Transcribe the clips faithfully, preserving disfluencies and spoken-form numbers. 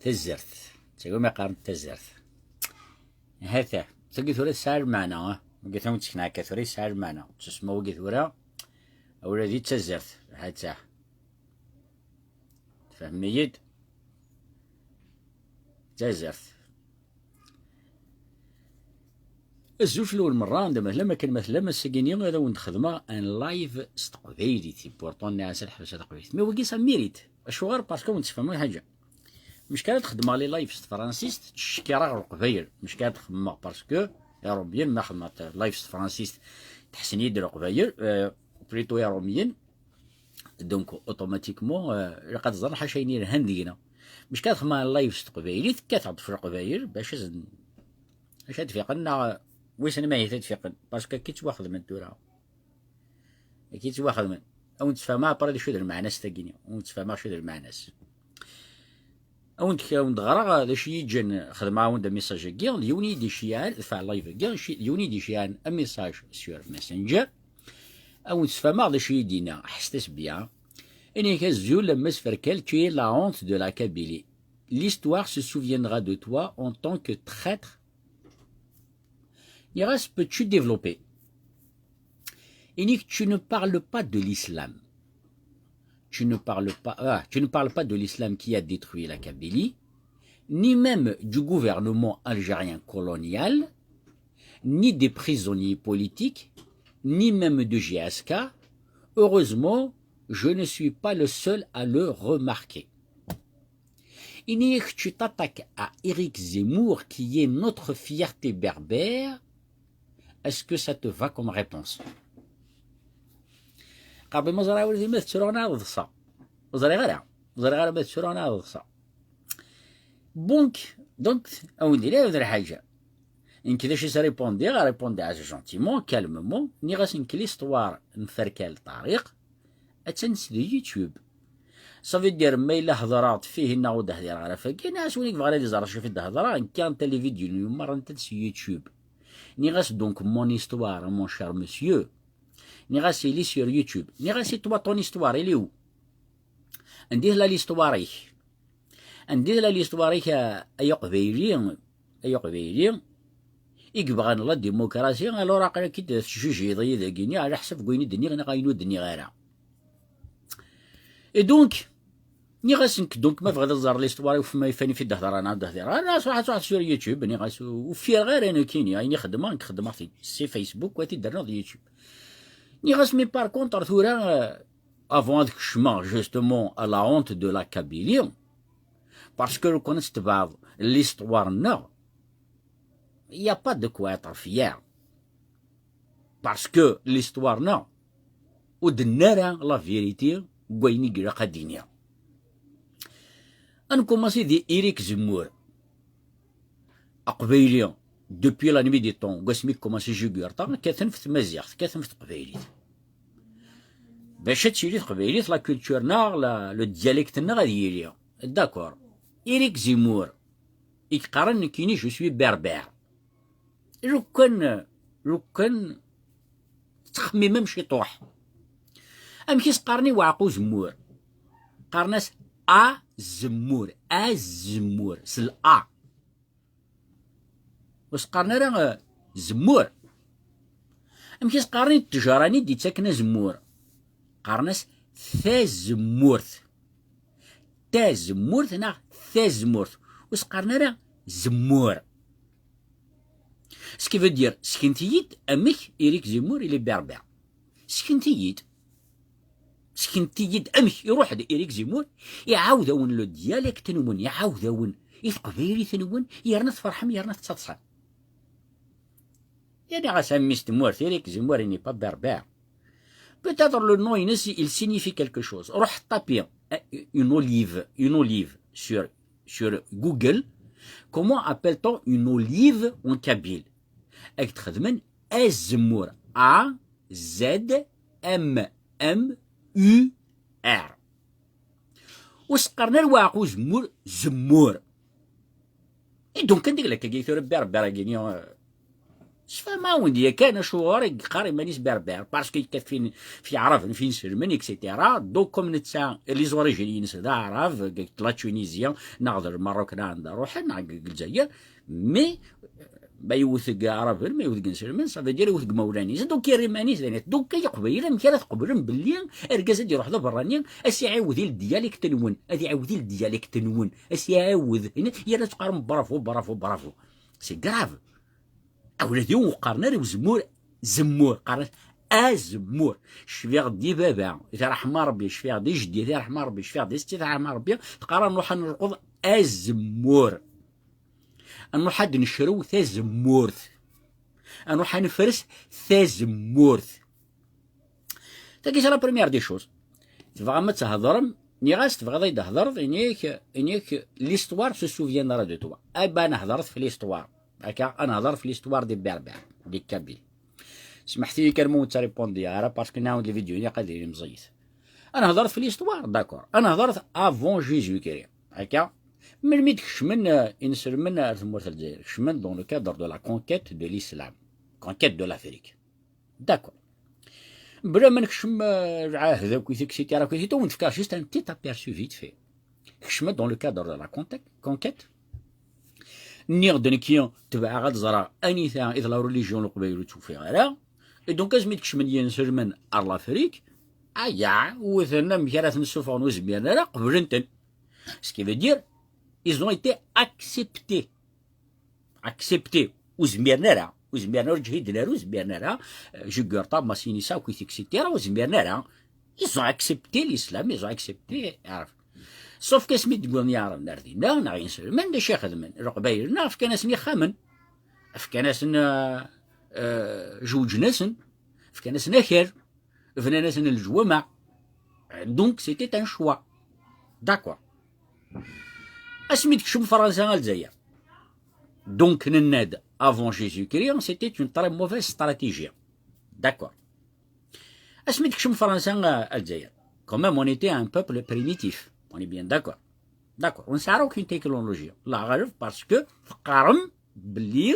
Tazart. Tagumi qqaren tazart. Hata, tagi tura tesɛa lmeɛna, ah. Wagi tawen tekna akka tura yesɛa lmeɛna. Tusma wagi tura, ula di tazart. Hata. Tfehmem-iyi-d? Tazart. Azul fell-awen merra, anda ma tellam, akken ma tellam, ass-agi-ni ad awen-d-xedmeɣ un live s teqbaylit. Important nniɣ-as ad ḥebseɣ taqbaylit. Mais wagi ça mérite. Acuɣer? Parce que awen-d-sfehmeɣ lḥaǧa. Mecka ad xedmeɣ les lives s tefransist, ttcekkireɣ Leqbayel. Mecka ad xedmeɣ parce que Iṛumyen, ma xedmeɣ live s tefransist, teḥsen-iyi-d Leqbayel, euh, plutôt Iṛumyen. Donc, automatiquement, euh, ilaq ad ẓren ḥaca ayen yelhan deg-neɣ. Mecka ad xedmeɣ live s teqbaylit, kkateɣ-d f Leqbayel, bac ad, bac ad fiqen, neɣ wissen ma ahat ad fiqen, parce que akka i ttwaxedmen tura. Akka i ttwaxedmen. Ad wen-ttfehmeɣ après d acu d lmeɛna-s tagi-nni. Ad wen-ttfehmeɣ acu d lmeɛna-s. Ad wen-d-, ad wen-d-ɣreɣ d acu i yi-ǧǧan xedmeɣ-awen-d amisaj-agi, d yiwen i yi-d-iceyyɛen, dfeɛ live-agi, d yiwen i yi-d-iceyyɛen amisaj sur Messenger. Ad wen-ttfehmeɣ d acu i yi-d-yenna, ḥesset-as bien. Ini-k azul a Mass Ferkal, tu es la honte de la Kabylie. L'histoire se souviendra de toi en tant que traître. Nniɣ-as, peux-tu développer? Ini-k, tu ne parles pas de l'islam. Tu ne parles pas, ah, tu ne parles pas de l'islam qui a détruit la Kabylie, ni même du gouvernement algérien colonial, ni des prisonniers politiques, ni même de J S K. Heureusement, je ne suis pas le seul à le remarquer. Ini-k, tu t'attaques à Éric Zemmour, qui est notre fierté berbère. Est-ce que ça te va comme réponse? Qabel ma ẓriɣ ula d ma tettruɣ neɣ ad ḍseɣ. Ur ẓriɣ ara. Ur ẓriɣ ara ma tettruɣ neɣ ad ḍseɣ. Donc, donc, awen-d-ila d lḥaǧa. Nekk d acu i s-répondiɣ, répondiɣ-as gentiment, calmement, nniɣ-as nekk l'histoire n Ferkal Ṭariq, attan s di YouTube. Ça veut dire, ma yella hedreɣ-d fihi neɣ ur d-hdireɣ ara fagi, nniɣ-as win i yebɣan ad iẓer acu i d-hedreɣ, nekk anta les vidéos-inu merra nttant s YouTube. Nniɣ-as donc mon histoire, mon cher monsieur. Nniɣ-as il est sur YouTube. Nniɣ-as et toi ton histoire, elle est où? Anda i tella l'histoire-ik? Anda i tella l'histoire-ik a, ay aqbayli, ay aqbayli, i yebɣan la démocratie, alors aql-ak-id tettjujiyeḍ-iyi dagi-nni, ɛla ḥsab n wayen i d-nniɣ neɣ ayen ur d-nniɣ ara. Et donc, nniɣ-as nekk, donc, ma bɣiḍ ad ẓer l'histoire-iw, f ma ifan i d-hedreɣ neɣ d-hdireɣ, ara truḥ, truḥ sur YouTube, nniɣ-as, ur ffireɣ ara nekkini, ayen i xedmeɣ, nekk xedmeɣ-t-id si Facebook, wa t-id-rniɣ di YouTube. Nniɣ-as, mais par contre, tura, euh, avant ad kecmeɣ, justement, à la honte de la Kabylie, parce que lukan ad tebɛeḍ l'histoire-nneɣ, il y a pas de quoi être fier. Parce que l'histoire-nneɣ, ur d-tenni ara la vérité n wayen i ilaq ad d-iniɣ. Ad nkumaṣi di Éric Zemmour. Aqbayli, depuis la nuit des temps, deg wasmi i ikumaṣi Jugurta, kkaten f tmaziɣt, kkaten f teqbaylit. Bac ad tili teqbaylit, la culture-nneɣ, la, le dialecte-nneɣ ad yili. D'accord. Éric Zemmour, i yeqqaren nekkini je suis berbère. Lukan, lukan tettxemmimem ciṭuḥ. Amek i s-qqaren i uɛeqqa uzemmur? Qqaren-as azemmur, azemmur, s l A. Ur s-qqaren ara, eh, zemmur. Amek i s-qqaren i ttejara-nni d-ittaken azemmur? Qqaren-as tazemmurt. Tazemmurt neɣ tazemmurt. Ur s-qqaren ara zemmur. Ce qui veut dire, seknet-iyi-d amek Éric Zemmour il est berbère. Seknet-iyi-d. Seknet-iyi-d amek iruḥ-d Éric Zemmour, iɛawed-awen le dialecte-nwen, iɛawed-awen i teqbaylit-nwen, yerna tferḥem, yerna tettaḍsam. Yerna ɣas a mmi-s n tmurt, Éric Zemmour, il n'est pas berbère. Peut-être le nom-ines, il signifie quelque chose. Ruḥ ṭapi, euh, une olive, une olive sur, sur Google. Comment appelle-t-on une olive en kabyle? Ad k-d-xedmen azemmur. A Z M M U R. Ur s-qqaren ara waɛeqqa uzemmur, zemmur. Et donc, anda i yella akka tura berbère-agi-nni, euh, Sfahmeɣ-awen-d yakan acuɣer i yeqqar iman-is berbère, parce que yekkat fi, fi Ɛraben, fi inselmen, et cetera. Donc, comme netta, les origines-ines d Aɛrab, de la Tunisie, neɣ d Lmerruk, neɣ anda ruḥen, neɣ deg Lezzayer, mais, ma yewwet deg Ɛraben, ma yewwet deg inselmen, ça veut dire yewwet deg imawlan-is. Donc, yerra iman-is d ayen. Donc, ay Iqbayel, amek ara tqeblem belli argaz ad iruḥ d aberrani, ad s-iɛiwed i le dialecte-nwen, ad iɛiwed i le dialecte-nwen, ad s-iɛiwed, yerna teqqarem bravo, bravo, bravo. C'est grave. Ula d yiwen ur qqaren ara i uzemmur zemmur, qqaren azemmur. Cfiɣ-d i baba, i t-iṛḥem Ṛebbi, cfiɣ-d i jeddi, i t-iṛḥem Ṛebbi, cfiɣ-d i setti, i t-iṛḥem Ṛebbi, teqqar ad nṛuḥ ad nerqeḍ azemmur. Ad nṛuḥ ad necrew tazemmurt. Ad nṛuḥ ad nefres tazemmurt. Tagi, c'est la première des choses. Tebɣam ad thedrem, nniɣ-as tebɣiḍ ad d-thedreḍ, ini-k, ini-k, l'histoire se souviendra de toi. Ay ben, ad nehder f l'histoire. Akka, ad nehder f l'histoire des Berbères, des Kabyles. Smeḥt-iyi kan ma ur ttaripundi ara, parce que nɛawed lvidyu-nni qad yili meẓẓiyet. Ad nehder f l'histoire, d'accord. Ad nehder avant Jésus-Christ. Akka, melmi d-kecmen, euh, inselmen ar tmurt n Lezzayer? Kecmen dans le cadre de la conquête de l'islam. Conquête de l'Afrique. D'accord. Bla ma nekcem, euh, lɛahd akkit, et cetera, akkit, ur wen-d-fkeɣ juste un petit aperçu vite fait. Kecmen dans le cadre de la conquête, conquête. Nniɣ-d nekki tebɛeɣ ad ẓreɣ anita i d la religion n Leqbayel ur tt-ufiɣ ara. Et donc, asmi d-kecmen yinselmen ar l'Afrique, aya, wten amek ara ten-ssufɣen ur zmiren ara, qeblen-ten. Ce qui veut dire, ils ont été acceptés. Acceptés. Ur zmiren ara. Ur zmiren ara, ur ǧhiden ara, ur zmiren ara. Euh, Jugurtha, Masinissa, akkit, et cetera, ur zmiren ara. Ils ont accepté l'islam, ils ont accepté, ɛref. Sauf qu'asmi d-wwin yiɛraben ar dinna, neɣ inselmen, d acu i xedmen? Leqbayel-nneɣ fkan-asen ixxamen. Fkan-asen, euh, euh, jewǧen-asen. Fkan-asen akal. Bnan-asen leǧwameɛ. Donc, c'était un choix. D'accord. Asmi d-tekcem Fransa ar Lezzayer. Donc, nenna-d, avant Jésus-Christ, c'était une très mauvaise stratégie. D'accord. Asmi d-tekcem Fransa ar Lezzayer. Quand même, on était un peuple primitif. On est bien d'accord. D'accord. Ur nesɛi ara aucune technologie. Lɣaci, parce que teqqarem belli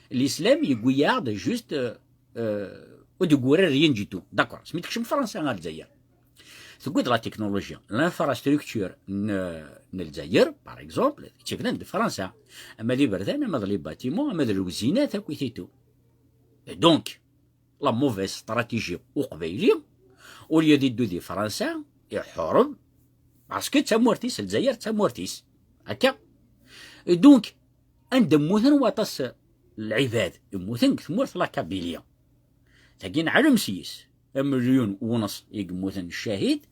l'islam yewwi-yaɣ-d juste, euh, euh, ur d-yewwi ara rien du tout. D'accord. Asmi d-tekcem Fransa ar Lezzayer, tewwi-d la technologie, l'infrastructure n, n Lezzayer, par exemple, tt-bnan-d Fransa. Ama d iberdan, ama d les bâtiments, ama d lewzinat, akkit et tout. Et donc, la mauvaise stratégie uqbayli, au lieu d iddu di Fransa, iḥureb, parce que d tamurt-is, Lezzayer d tamurt-is. Akka. Et donc, anda mmuten waṭas n lɛibad, mmuten deg tmurt la Kabylie. Tagi neɛlem s-yes, amelyun u nneṣ i yemmuten ccahid,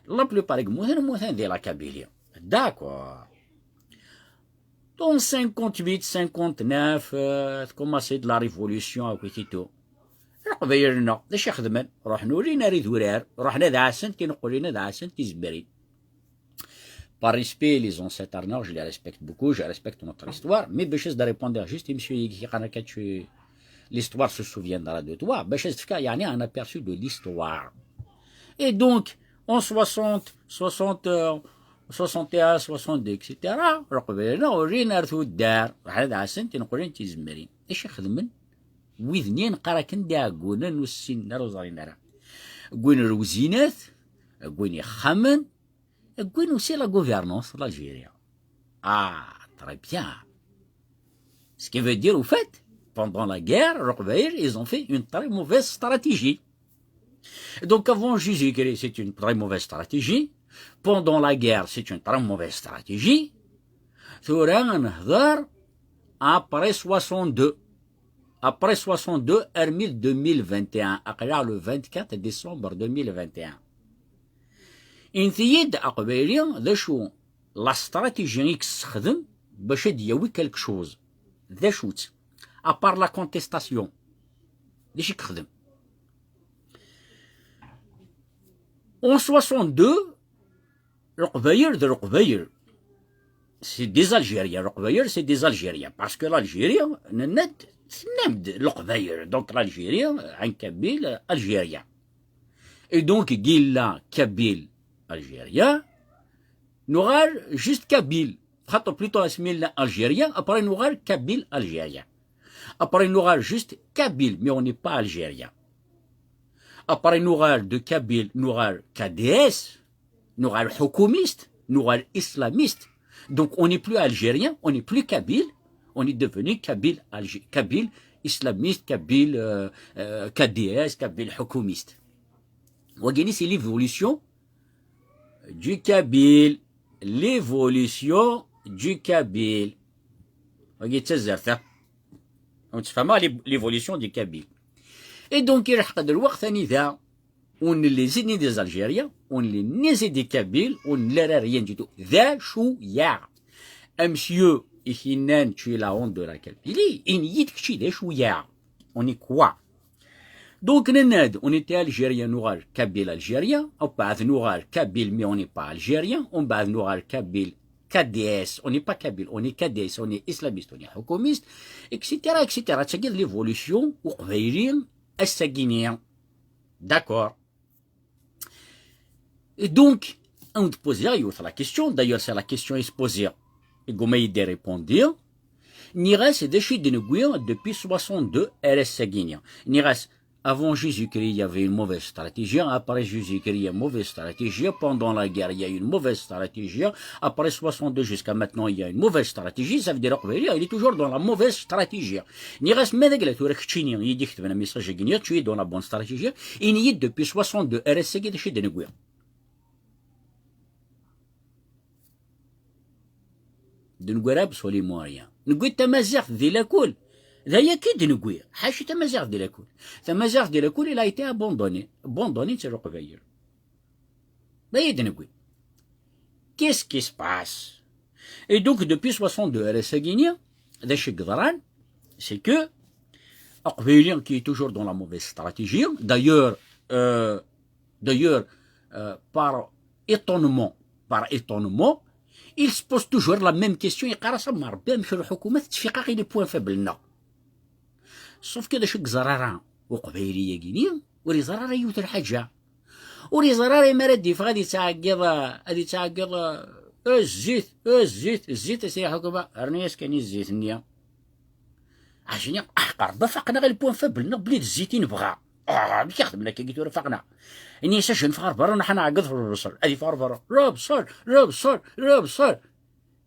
la plupart i yemmuten, mmuten di la Kabylie. D'accord. Donc, cinquante-huit, cinquante-neuf, euh, tkumaṣi-d la révolution, akkit et tout. Leqbayel-nneɣ, d acu i xedmen? Ruḥen ur rrin ara idurar, ruḥen ad ɛassen tinequlin, ad ɛassen tizemmarin. Par respect, les ancêtres-nneɣ, je les respecte beaucoup, je respecte notre histoire, mais bac ad s-d-répondre juste i monsieur-agi, yeqqaren akka, tu, l'histoire se souviendra de toi, bac ad s-d-fkeɣ, yeɛni, un aperçu de l'histoire. Et donc, en soixante, soixante, euh, soixante et un, soixante-deux, et cetera, Leqbayel-nneɣ ur rrin ar tuddar, ruḥen ad ɛassen tinequlin d tizemmarin. D acu i xedmen? Wid-nni neqqar akken d iɛeggunen ur ssinen ara, ur ẓrin ara. Wwin lewzinat, wwin ixxamen, wwin aussi la gouvernance de l'Algérie. Ah, très bien. Ce qui veut dire, au fait, pendant la guerre, Leqbayel, ils ont fait une très mauvaise stratégie. Donc, avant Jésus-Christ, c'est une très mauvaise stratégie. Pendant la guerre, c'est une très mauvaise stratégie. Tura ad nehder après soixante-deux. Après soixante-deux, armi deux mille vingt et un. Aql-aɣ le vingt-quatre décembre deux mille vingt et un. Init-iyi-d, Aqbayli, d acu la stratégie i yessexdem bac ad d-yawi quelque chose? D acu-tt? À part la contestation, d acu i yexdem? En soixante-deux, Leqbayel d Leqbayel. C'est des Algériens. Leqbayel, c'est des Algériens. Parce que l'Algérie, nenna-d, tennam-d Leqbayel. Donc l'Algérie, un kabyle algérien. Et donc, Gila, kabyle algérien, nuɣal juste kabyle. Xaṭer plutôt asmi nella algérien, après nuɣal kabyle algérien. Après, nuɣal juste kabyle, mais on n'est pas algérien. Après, nuɣal de kabyle, nuɣal K D S, nuɣal ḥukumiste, nuɣal islamiste. Donc, on n'est plus algérien, on n'est plus kabyle, on est devenu kabyle, Algé- kabyle islamiste, kabyle euh, euh, K D S, kabyle ḥukumiste. Wagini, c'est l'évolution du kabyle. L'évolution du kabyle. Wagi d tazart, ha? On se fait mal l'évolution du kabyle. Et donc, il y a des Algériens, on les ni des Algériens, on les ni des Kabyles, on les rien du tout. D acu-yaɣ? Amsyu i k-yennan tu es la honte de la Kabylie, ini-yi-d kečči d acu-yaɣ? On est quoi? Donc, nenna-d, on était algérien, nuɣal kabyle algérien, umbeɛd nuɣal kabyle, mais on n'est pas algérien, umbeɛd nuɣal kabyle K D S, on n'est pas kabyle, on est K D S, on est islamiste, on est ḥukumiste, et cetera, et cetera. Tagi d l'évolution uqbayli ass-agini. D'accord. Et donc, on te pose la question, d'ailleurs c'est la question est posée, et Goumaï de répondre, nniɣ-as d acu i d-newwi depuis soixante-deux ar ass-agi-nni. Nniɣ-as, avant Jésus-Christ, il y avait une mauvaise stratégie. Après Jésus-Christ, il y a une mauvaise stratégie. Pendant la guerre, il y a une mauvaise stratégie. Après soixante-deux jusqu'à maintenant, il y a une mauvaise stratégie. Ça veut dire, il est toujours dans la mauvaise stratégie. Nniɣ-as, ma d agla tura keččini, i d-iketben message-agi, tu es dans la bonne stratégie. Ini-yi-d depuis soixante-deux ar ass-agi d acu i d-newwi. D-newwi ara absolument rien. Newwi tamaziɣt di lakul. D aya ki d-newwi. Ḥaci tamaziɣt di lakul. Tamaziɣt di lakul, il a été abandonné. Abandonné d leqbayel. D aya d-newwi. Qu'est-ce qui se passe? Et donc, depuis soixante-deux ar ass-agi-nni, d acu i yeḍran, c'est que Aqbayli qui est toujours dans la mauvaise stratégie. D'ailleurs, euh, d'ailleurs, euh, par étonnement, par étonnement, il se pose toujours la même question. Yeqqar-as, am Rebbi, amek lḥukuma tettfiq-aɣ i les points faibles-nneɣ? Sauf que d acu i yeẓra ara uqbayli-agi-ni? Ur yeẓra ara yiwet lḥaǧa. Ur yeẓri ara imi ara d-yeffeɣ ad yettɛeggiḍ, ad yettɛeggiḍ, eh, zzit, eh, zzit, zzit, a sidi lḥukuma, rnu-yas kan i zzit-nni. Ɛjini, aḥeqq Rebbi, faqen-aɣ i les points faibles-nneɣ belli d zzit i nebɣa. Ah, amek i xedmen akkagi tura, faqen-aɣ? Ini-as, acu neffeɣ ɣer berra, neḥna nɛeggeḍ ɣef lebṣel. Ad yeffeɣ ɣer berra, lebṣel, lebṣel, lebṣel.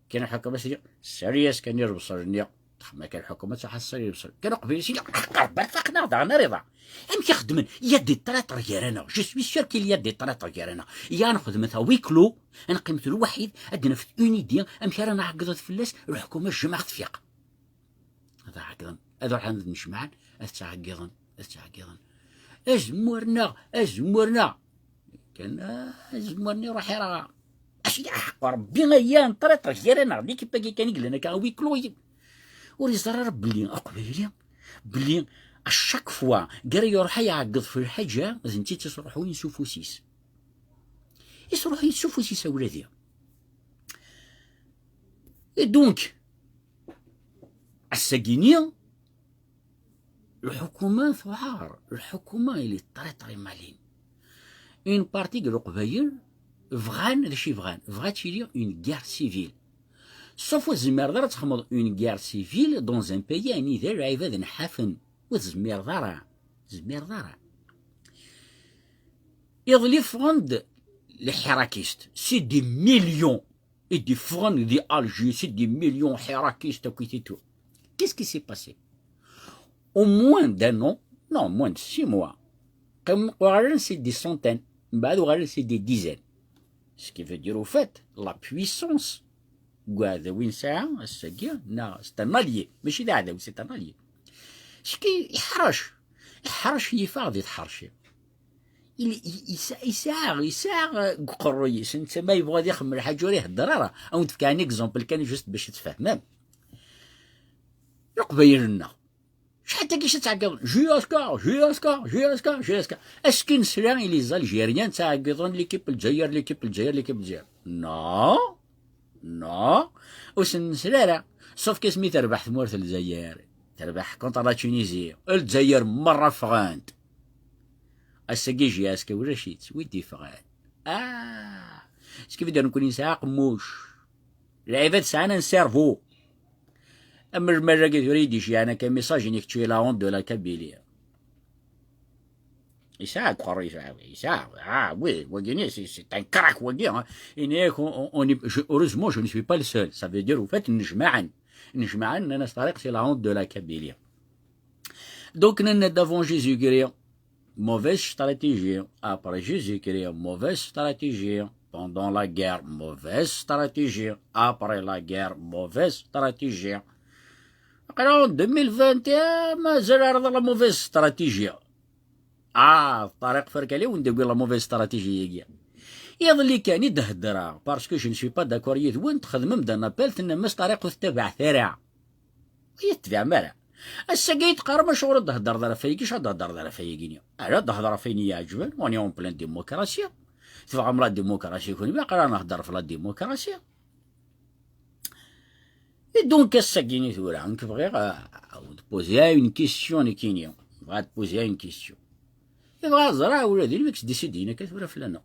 Kan lḥukuma sidi, sari-yas kan i lebṣel-nni. Txemma kan lḥukuma, tṣaḥ sari lebṣel. Kan uqbel sidi, aqerbar faqen-aɣ daɣen ar iḍ-a. Amek i xeddmen? Il y a des traîtres gar-aneɣ. Je suis sûr qu'il y a des traîtres gar-aneɣ. Ya nexdem à huis clos, ad neqqimet lwaḥid, ad d-naf une idée, amek ara nɛeggeḍ fell-as, lḥukuma jjem ad ɣ-tfiq. Ad ɛeggḍen, ad ruḥen ad nnejmaɛen, ad ttɛeggiḍen, ad ttɛeggiḍen. Azemmur-nneɣ, azemmur-nneɣ. Kan, ah, azemmur-nni ruḥ ira. Acu d aḥeqq Rebbi, aya n traître gar-aneɣ, l'équipe-agi kan i yellan akka à huis clos. Ur yeẓri ara belli aqbayli, belli à chaque fois, gar yuṛuḥ ad iɛeggeḍ f lḥaǧa, d netta i tt-isṛuḥuyen s ufus-is. Isṛuḥuyen s ufus-is a wladi. Et donc, ass-agi-nni, lḥukuma tuɛer, lḥukuma il est très très malin. Une partie de Leqbayel bɣan, d acu i bɣan? Bɣa ad tili une guerre civile. Sauf ur tezmireḍ ara ad txedmeḍ une guerre civile dans un pays anida lɛibad nḥafen. Ur tezmireḍ ara. Ur tezmireḍ ara. Iḍelli ffɣen-d les hirakistes. C'est des millions. I d-iffɣen di Alger, c'est des millions hirakistes akkit et tout. Qu'est-ce qui s'est passé? Au moins d'un an, non, moins de six mois, qqimen uɣalen c'est des centaines, mbeɛd uɣalen c'est des dizaines. Ce qui veut dire, au fait, la puissance n uɛdaw i nesɛa ass-agi, neɣ c'est un allié, mačči d aɛdaw, c'est un allié. Ce qui iḥrec, iḥrec yiffeɣ di tḥerci. Il, il, yesɛa, yesɛa, yesɛa, euh, deg uqerruy-is, netta ma yebɣa ad ixemmem lḥaǧa ur ihedder ara. Ad wen-d-fkeɣ un exemple kan juste bac ad tfehmem. Leqbayel-nneɣ. Acḥal tagi i ttɛeggiḍen? J S K, J S K, J S K, J S K. Est-ce que nesla i les Algériens ttɛeggiḍen l'équipe Lezzayer, l'équipe Lezzayer, l'équipe Lezzayer? Non. Non. Ur sen-nesla ara. Sauf qu'asmi terbeḥ tmurt n Lezzayer, terbeḥ contre la Tunisie, Lezzayer merra ffɣent. Ass-agi J S K ulac-itt, wi d-iffɣen? Ah! Ce qui veut dire, nekkni nesɛa aqemmuc. Lɛibad sɛan un cerveau. Am lmal-agi tura i d-iceyɛen akka message-nni, kečč la honte de la Kabylie. Yesɛa deg uqerru, yesɛa, yesɛa, ah, oui, wagi-nni, c'est, c'est un crack, wagi, hein. Ini-ak, on, on, on est, je, heureusement, je ne suis pas le seul. Ça veut dire, au fait, nnejmaɛen. Nnejmaɛen, nnan-as Ṭariq, c'est la honte de la Kabylie. Donc, nenna-d avant Jésus-Christ, mauvaise stratégie. Après Jésus-Christ, mauvaise stratégie. Pendant la guerre, mauvaise stratégie. Après la guerre, mauvaise stratégie. Aql-aɣ en deux mille vingt et un, mazal ar d la mauvaise stratégie. Ah, Ṭariq Ferkali, wen d-yewwi la mauvaise stratégie-agi. Iḍelli kan i d-heddreɣ, parce que je ne suis pas d'accord yid-wen, txedmem-d un appel, tennam-as Ṭariq ur tettabaɛet ara. Ur yi-tettabaɛem ara. Ass-agi i d-teqqarem acuɣer ur d-theddreḍ ara ɣef wayagi, acu ad d-theddreḍ ara ɣef wayagi-nni? Ara d-hedreɣ ɣef wayen i yi-iɛeǧben, on est en pleine démocratie. Tebɣam la démocratie kunwi, aql-aɣ nhedder ɣef la démocratie. Et donc, ass-agi-nni tura, nekk bɣiɣ, euh, ad poser une question, nekkini. Bɣiɣ ad poser une question. Bɣiɣ ad ẓreɣ ula d win i k-sdisidi akka tura fell-aneɣ.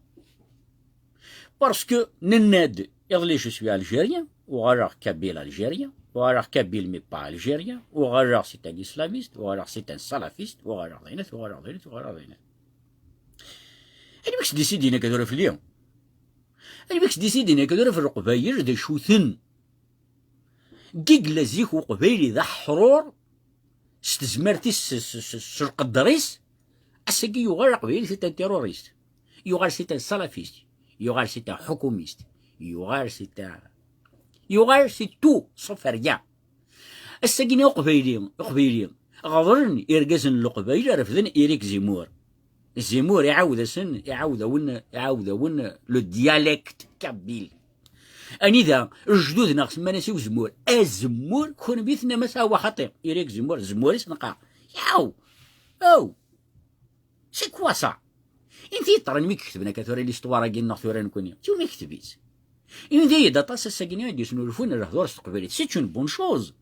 Parce que nenna-d, iḍelli, je suis algérien, uɣaleɣ kabyle algérien, uɣaleɣ kabyle mais pas algérien, uɣaleɣ c'est un islamiste, uɣaleɣ c'est un salafiste, uɣaleɣ d ayen, uɣaleɣ d ayen, uɣaleɣ d ayen. Anwa i k-sdisidin akka tura fell-i? Anwa i k-sdisidin akka tura f Leqbayel d acu-ten? Deg yella zik Uqbayli d aḥrur s tezmert-is, s, s, s, s lqedder-is, ass-agi yuɣal Aqbayli c'est un terroriste, yuɣal c'est un salafiste, yuɣal c'est un ḥukumiste, yuɣal c'est un, yuɣal c'est tout sauf rien. Ass-agi-nni Uqbayli, Uqbayli, ɣeḍlen irgazen n Leqbayel, refden Éric Zemmour. Zemmour iɛawed-asen, iɛawed-awen, iɛawed-awen le dialecte kabyle. Anida lejdud-nneɣ semman-as i uzemmur azemmur, kunwi tennam-as awa xaṭi. Éric Zemmour, Zemmour-is neqqar. Yaw! Aw! C'est quoi ça? Inti yeṭṭren mi iketben akka tura l'histoire-agi-nneɣ tura nekkni. Tiwmi ikteb-itt? Inti-yi-d aṭas ass-agi-nni i d-yesnulfun lehdur s teqbaylit. C'est une bonne chose.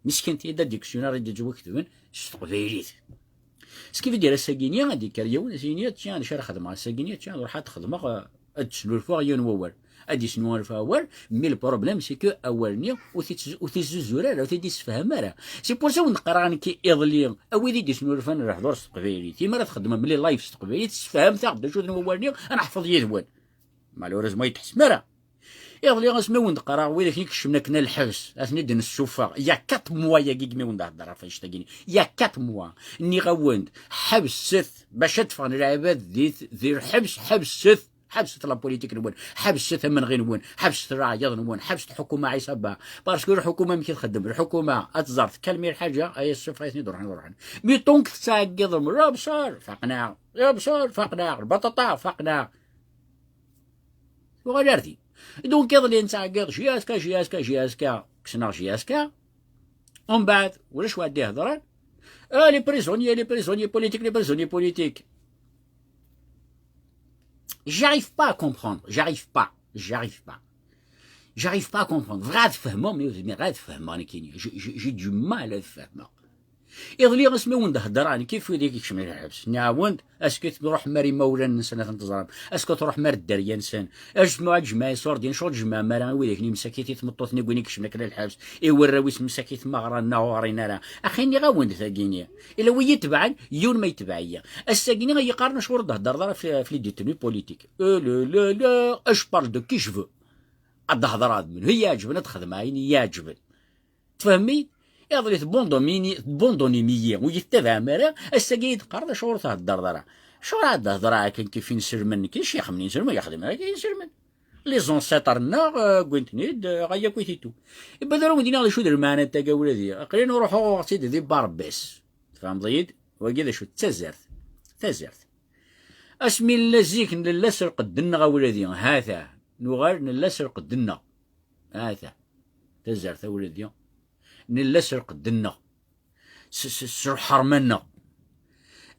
Miskint-yi-d ad dictionnaire i d-yettwaketben s teqbaylit. Ce qui veut dire, ass-agi-nni ad d-yekker yiwen, ad s-yini, tiens, d acu ara xedmeɣ ass-agi-nni, tiens, ad ruḥeɣ ad xedmeɣ, eh, ad d-snulfuɣ yiwen wawal. Ad d-yesnu awal, mais le problème, c'est que awal-nni ur t-itz-, ur t-izzuzur ara, ur t-id-issefham ara. C'est pour ça wen-d-qqareɣ nekki iḍelli, a wid i d-yesnulfan lehdur s teqbaylit, imi ara txedmem les live s teqbaylit, sefhamet-aɣ-d d acu-ten wawal-nni, ad neḥfeḍ yid-wen. Malheureusement, ur yi-d-tḥessem ara. Iḍelli asmi i wen-d-qqareɣ, widak i ikecmen akken a lḥebs, ad ten-id-nessuffeɣ. Il y a quatre mois-yagi i wen-d-heddreɣ ɣef annect-agi-nni. Il y a quatre mois. Nniɣ-awen-d, ḥebset, bac ad ffɣen lɛibad di, di lḥebs, ḥebset. Ḥebset la politique-nwen, ḥebset amenɣi-nwen, ḥebset leɛyaḍ-nwen, ḥebset lḥukuma Ɛisa Bah. Parce que lḥukuma amek i txeddem? Lḥukuma ad tẓer tkalmi lḥaǧa, ay assuffeɣ-iten-id ruḥen ruḥen. Mais donc tettɛeggiḍem, la bṣel, faqen-aɣ, la bṣel, faqen-aɣ, lbaṭaṭa, faqen-aɣ. Tuɣal ar din. Donc iḍelli nettɛeggiḍ J S K, J S K, J S K, kksen-aɣ J S K. Umbeɛd, ulac wa d-ihedren. Ah, les prisonniers, les prisonniers politiques, les prisonniers politiques. J'arrive pas à comprendre. J'arrive pas. J'arrive pas. J'arrive pas à comprendre. Bɣiɣ ad fehmeɣ, mais ur zmireɣ ad fehmeɣ nekkini. J'ai, j'ai, j'ai du mal ad fehmeɣ. Iḍelli asmi wen-d-heddreɣ nekk, kif wid i ikecmen lḥebs. Nniɣ-awen-d, est-ce que truḥem ar imawlan-nsen ad ten-teẓrem? Est-ce que truḥem ar dderya-nsen? Acemma ad jemɛeɣ iṣurdiyen, acuɣer tjemɛem ara i widak-nni msakit i tmeṭṭut-nni win ikecmen akken lḥebs, i warraw-is msakit ma ɣran neɣ ur ɣrin ara? Axi nniɣ-awen-d tagi-nni. Ila wi yi-tebɛen, yiwen ma yetbeɛ-iyi. Ass-agi-nni ay yeqqaren acuɣer ur d-heddreḍ ara f, f les détenus politiques. Euh, le, le, le, je parle de qui je veux. Ad d-hedreɣ d menhu i yi-iɛeǧben, ad xedmeɣ ayen i yi-iɛeǧben. Tfehmem-iyi? Iḍelli tbundum-iyi, tbundunem-iyi, ur yi-tettabaɛem ara, ass-agi i d-teqqareḍ acuɣer ur theddreḍ ara. Acuɣer ad d-hedreɣ akken kif inselmen, nekk d ccix-nwen inselmen, ur xdimen ara akken inselmen. Les ancêtres-nneɣ, euh, wwin-ten-id, euh, ɣaya akk i titu. Iwwi-d ara wen-d-iniɣ d acu d lmeɛna n tagawla-di. Aql-in ruḥeɣ uɣeɣ-tt-id di Barbès. Tfehmeḍ-iyi-d? Wagi d acu d tazart. Tazart. Asmi nella zik, nella s lqedd-nneɣ a wladi. Hata. Nuɣal nella s lqedd-nneɣ. Hata. Tazart a wladi. Nella s lqedd-nneɣ. S, s, s lḥerma-nneɣ.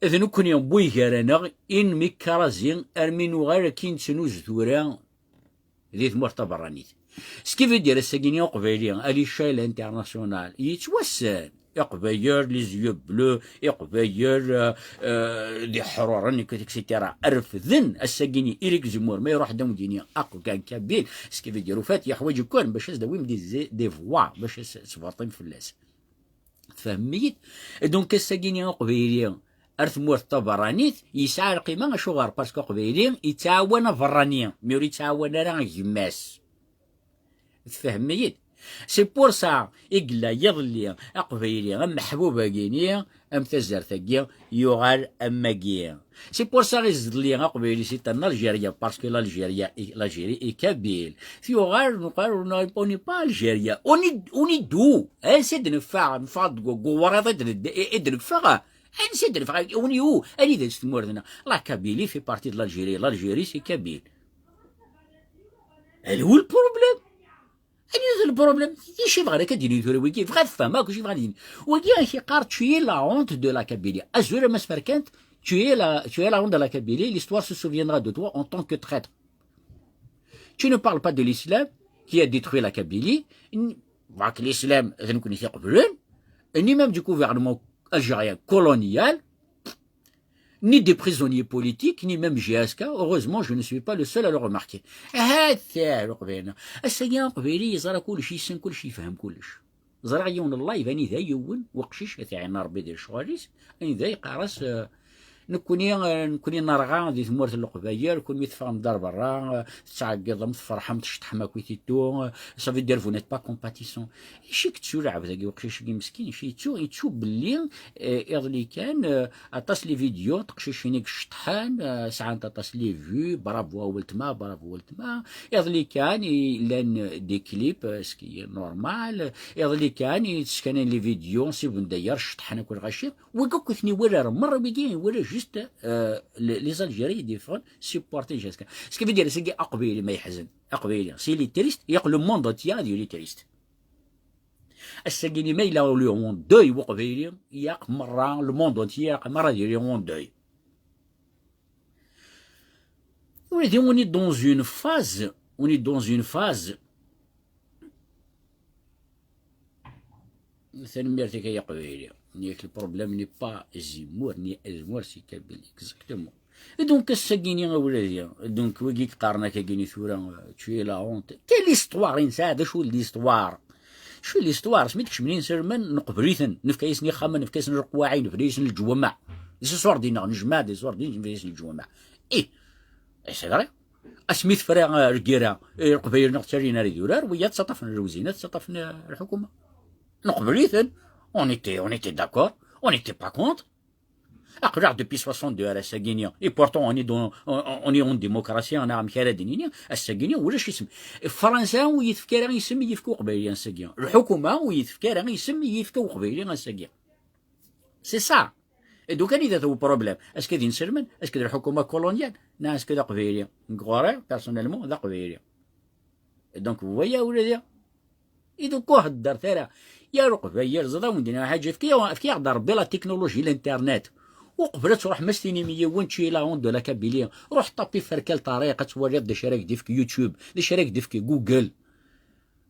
D nekkni n wig gar-aneɣ, inmi karazi, armi nuɣal akin nettnuz tura di tmurt taberranit. Ce qui veut dire, ass-agi-nni Uqbayli, à l'échelle internationale, yettwassen. Iqbayel, les yeux bleus, Iqbayel, euh, euh, d iḥruren, et cetera. Refden, ass-agi-ni, Éric Zemmour, ma iruḥ d amdini, aqgan Kabyle, ce qui veut dire, au fait, yeḥwaǧ kan bac ad s-d-awim des, des voix, bac ad s-, sberṭin fell-as. Tfehmem-iyi-d? Donc, ass-agi-ni, aqbayli ar tmurt taberranit, yesɛa lqima, acuɣer? Parce que aqbayli yettɛawan aberrani, mi ur yettɛawan ara gma-s. Tfehmem-iyi-d? C'est pour ça i yella yiḍelli aqbayli am meḥbub-agi-ni, am tazart-agi, yuɣal am wagi. C'est pour ça iḍelli aqbayli c'est en Algérie, parce que l'Algérie, l'Algérie est kabyle. Yuɣal, nuqal, on n'est pas Algérie. On est, on est d'où? Ansi d-neffeɣ? Neffeɣ deg uwriḍ i d-, i d-neffeɣ? Ansi d-neffeɣ? On est où? Anida-tt tmurt-nneɣ? La Kabylie fait partie de l'Algérie. L'Algérie, c'est kabyle. Anwa lproblèm? Anwa lproblèm? D acu yebɣan akka d-yini tura wigi? Yebɣa ad fehmeɣ akk acu yebɣan d-yini. Wagi ak-yeqqar, tu es la honte de la Kabylie. Azul a Mass Merkant, tu es la, tu es la honte de la Kabylie. L'histoire se souviendra de toi en tant que traître. Tu ne parles pas de l'islam qui a détruit la Kabylie. N-, donc l'islam, d nekkni i t-iqeblen, ni même du gouvernement algérien colonial, ni des prisonniers politiques, ni même J S K. Heureusement, je ne suis pas le seul à le remarquer. Hata Leqbayel. Ass-agi, Aqbayli yeẓra kullec, yessen kullec, yefhem kullec. Ẓriɣ yiwen n live anida yiwen weqcic, ad t-iɛin Rebbi di lecɣal-is, anida yeqqar-as, eh, nekkni, eh, nekkni nerɣa di tmurt n Leqbayel, kunwi teffɣem-d ar berra, eh, tettɛeggiḍem, tferḥem, tceṭṭḥem akk i tittu, eh, ça veut dire vous n'êtes pas compatissant. Ici yettu lɛebd-agi uqcic-agi meskin, ici yettu, yettu belli, eh, iḍelli kan, eh, aṭas les vidéos, teqcicin i iceṭṭḥen, eh, sɛant aṭas les vues, bravo a weltma, bravo a weltma. Iḍelli kan, i, llan des clips, eh, ce qui est normal. Iḍelli kan, i tteskanin les vidéos, si Bendayer, ceṭṭḥen akk lɣaci. Wigi akk ur ten-iwala ara merra, wigi iwala juste, eh, les, les Algériens i d-yeffɣen, supporter J S K. Ce qui veut dire, c'est que Aqbayli ma yeḥzen, Aqbayli, s'il est triste, il y a que le monde entier ad yili triste. Ass-agi-ni ma yella ul en deuil Uqbayli, ilaq merra, le monde entier, ilaq merra ad yili en deuil. Ula d on est dans une phase, on est dans une phase. Tanemmirt-ik ay Aqbayli. Yak le problème n'est pas Zemmour, ni Zemmour, c'est Kabyle, exactement. Et donc, ass-agi-ni, a wladi, donc, wigi yeqqaren akka-gini tura, euh, tu es la honte. Quelle histoire i nesɛa? D acu l'histoire? Acu l'histoire? Asmi d-kecmen inselmen, neqbel-iten, nefka-yasen ixxamen, nefka-yasen leqwaɛi, nefka-yasen leǧwameɛ. D iṣurdiyen-nneɣ, nejmeɛ-d iṣurdiyen, nefka-yasen leǧwameɛ. Ih, c'est vrai. Asmi tefra, euh, lgirra, eh, Leqbayel ur ɣ-ttalin ara idurar, wiyaḍ ttaṭṭafen lewzina, ttaṭṭafen, euh, lḥukuma. Neqbel-iten, on était, on était d'accord, on n'était pas contre. Aql-aɣ depuis soixante-deux ar ass-agi-ni. Et pourtant, on est dans, on, on est en démocratie, neɣ amek ara d-nini, ass-agi-ni, ulac isem. Fransa ur yefki ara isem i yefka Uqbayli ass-agi. Lḥukuma ur yefki ara isem i yefka Uqbayli ass-agi. C'est ça. Et donc, anida-t uproblème? Est-ce que d inselmen? Est-ce que d lḥukuma coloniale? Neɣ est-ce que d Aqbayli? Nekk ɣur-i, personnellement, d Aqbayli. Et donc, vous voyez, a wladi? I donc ur heddret ara. Ya Leqbayel, ẓeḍ-awen dina ḥaǧa, efk-, efk-aɣ-d Rebbi la technologie, l'internet. Uqbel ad truḥem ad s-tinim i yiwen, tu es la honte de la Kabylie. Ruḥ ṭapi ferkal Ṭariq, ad twaliḍ d acu ara k-d-ifk YouTube, d acu ara k-d-ifk Google.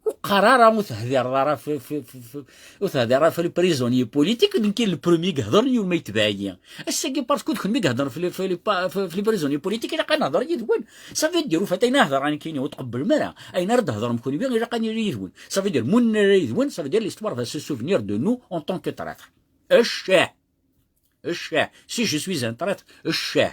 Ur qqar ara, ur tehdireḍ ara f, f, f, f, ur tehdireḍ ara f les prisonniers politiques, d nekk i le premier i iheddren, yiwen ma yetbeɛ-iyi. Ass-agi, parce que d kenwi i iheddren f les, f les pa-, f, f les prisonniers politiques, ilaq ad nehder yid-wen. Ça veut dire, ufat ayen ara hedreɣ nekkini, ur tqebblem ara. Ayen ara d-hedrem kenwi, ilaq ad nili yid-wen. Ça veut dire, mu nella yid-wen, ça veut dire l'histoire va se souvenir de nous en tant que traîtres. Ccah! Ccah! Si je suis un traître, ccah!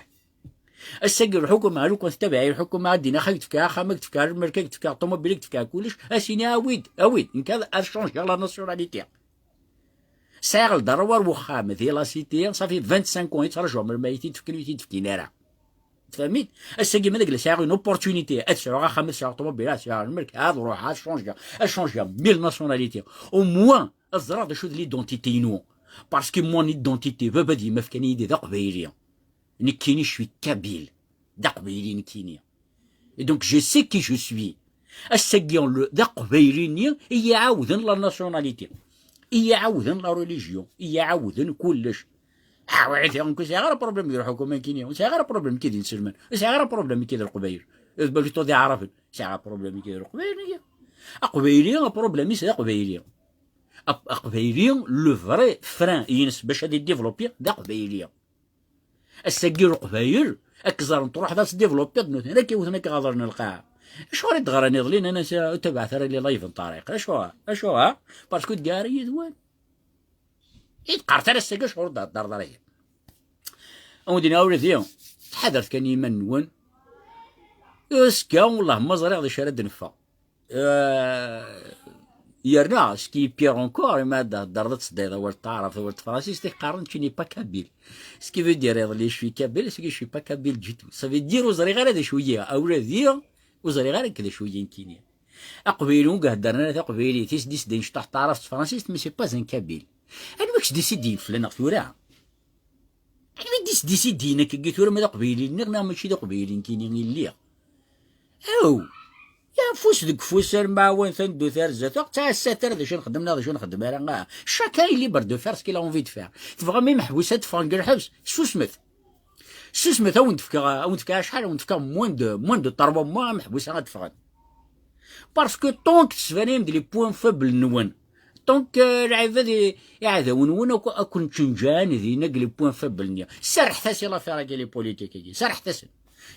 Ass-agi lḥukuma, lukan tettabaɛ lḥukuma, ad d-iniɣ, ad k-d-fkeɣ axxam, ad k-d-fkeɣ lmerka, ad k-d-fkeɣ ṭumubil, ad k-d-fkeɣ kullec, ad s-ini, awi-d, awi-d, nekk ad, ad changeɣ la nationalité. Sɛiɣ lderwa ar wexxam, di la cité, ça fait vingt-cinq ans i ttṛajuɣ melmi i t-id-fken, ur t-id-fkin ara. Tfehmit? Ass-agi ma d agla sɛiɣ une opportunité, ad sɛuɣ axxam, ad sɛuɣ ṭumubil, ad sɛuɣ lmerka, ad ruḥeɣ, ad changeɣ, ad changeɣ mille nationalités. Au moins, ad ẓreɣ d acu d l'identité-inu. Parce que mon identité, baba d yemma fkan-iyi-d d aqbayli. Nekkini, je suis kabyle. D aqbayli nekkini. Et donc, je sais qui je suis. Ass-agi, le, d aqbayli-nni i yi-ɛawden la nationalité. I yi-ɛawden la religion. I yi-ɛawden kullec. Ah, ouais, c'est, ur sɛiɣ ara problème deg lḥukuma nekkini. Ur sɛiɣ ara problème nekki d inselmen. Ur sɛiɣ ara problème nekki d Leqbayel. Eh, plutôt d Iɛraben. Ur sɛiɣ ara problème nekki d Leqbayel, nekki. Aqbayli, problème-is d Aqbayli. Aqbayli, le vrai frein-ines bac ad idéveloppé d aqbayli. Ass-agi leqbayel, ad k-ẓren truḥeḍ ad tdéveloppiḍ, nutni ad k-iwten ad k-ɣaḍren lqaɛa. Acuɣer i d-ɣran iḍelli, nnan-as ur tabaɛet ara les lives n Ṭariq? Acuɣer? Acuɣer? Parce que ur d-ggar ara yid-wen. I d-qqaret ara ass-agi acuɣer ur d-theddreḍ ara ihi? Ad wen-d-iniɣ a wladi, ttḥadaret kan i yiman-nwen. Azekka, wellah ma ẓriɣ d acu ara d-neffeɣ. Euh, yerna, ce qui est pire encore, imi ad d-theddreḍ ad tseddayeḍ awal n taɛrabt, awal n tefransist, i qqaren tu n'es pas kabyle. Ce qui veut dire iḍelli je suis kabyle, c'est que je suis pas kabyle du tout. Ça veut dire ur ẓriɣ ara d acu-yi, a wladi, ur ẓriɣ ara nekk d acu-yi nekkini. Aqbayli ur iheddren ara taqbaylit, i s-d-isdayen cṭuḥ taɛrabt d tefransist, mais c'est pas un kabyle. Anwa i k-s-d-isidin fell-aneɣ tura? Anwa i d-isdisidi-yin akkagi tura ma d aqbayli nniɣ neɣ mačči d aqbayli nekkini i lliɣ? Aw! Ya afus deg ufus, ar mɛawan taneddut ar zdat, ur ttɛassat ara d acu nxeddem neɣ d acu nxeddem ara. Ah, chacun est libre de faire ce qu'il a envie de faire. Tebɣam imeḥbus ad d-ffɣen deg lḥebs? Susmet. Susmet, ad wen-d-fkeɣ, ad wen-d-fkeɣ acḥal, ad wen-d-fkeɣ moins de, moins de trois mois imeḥbus-a ad d-ffɣen. Parce que tant que tesbanayem-d les points faibles-nwen, tant que, euh, lɛibad i, iɛdawen-nwen akk, ad ken-čenǧɛen dinna deg les points faibles-nni. Serrḥet-as i l'affaire-agi, les politiques-agi. Serrḥet-asen.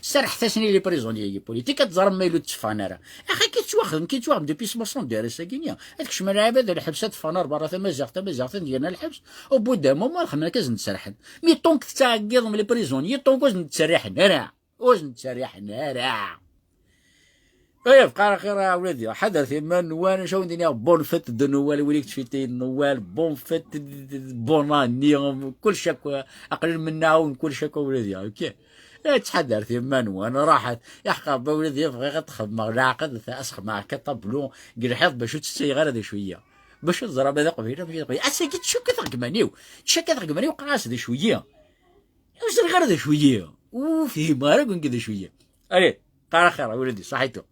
Serrḥet-asen i les prisonniers-agi politiques, ad teẓrem ma yella ur tteffɣen ara. Axi ki ttwaxdem, ki ttwaxdem depuis soixante-deux ar ass-agi-nni. Ad kecmen lɛibad ar lḥebs, ad ffɣen ar berra, tamaziɣt, tamaziɣt, ad yerna lḥebs. Au bout d'un moment, ad xemmen akka ad sen-d-serrḥen. Mais tant que tettɛeggiḍem les prisonniers, tant que ur sen-d-ttseriḥen ara. Ur sen-d-ttseriḥen ara. Ay, bqar axir a wladi, ḥadret iman-nwen, acu awen-d-iniɣ, bonne fête de Noël, win i yettfitayen Noël, bonne fête, bonne année, kullec akk, aql-i mennaɣ-awen kullec akk a wladi, ok? Eh, ttḥadaret iman-nwen, raḥet, iḥqer ba wladi, bɣiɣ ad xedmeɣ leɛqed, ad xedmeɣ akka tablu, deg lḥiḍ bac ur tt-ttayeɣ ara d acu-yi. Bac ad ẓreɣ ma d aqbayli, ma d aqbayli. Ass-agi ttcakkateɣ deg iman-iw, ttcakkateɣ deg iman-iw, qqar-as d acu-yi. Ur ẓriɣ ara d acu-yi. Ur fhimeɣ ara deg d acu-yi. Allez, qqar axir a wladi, ṣaḥitu.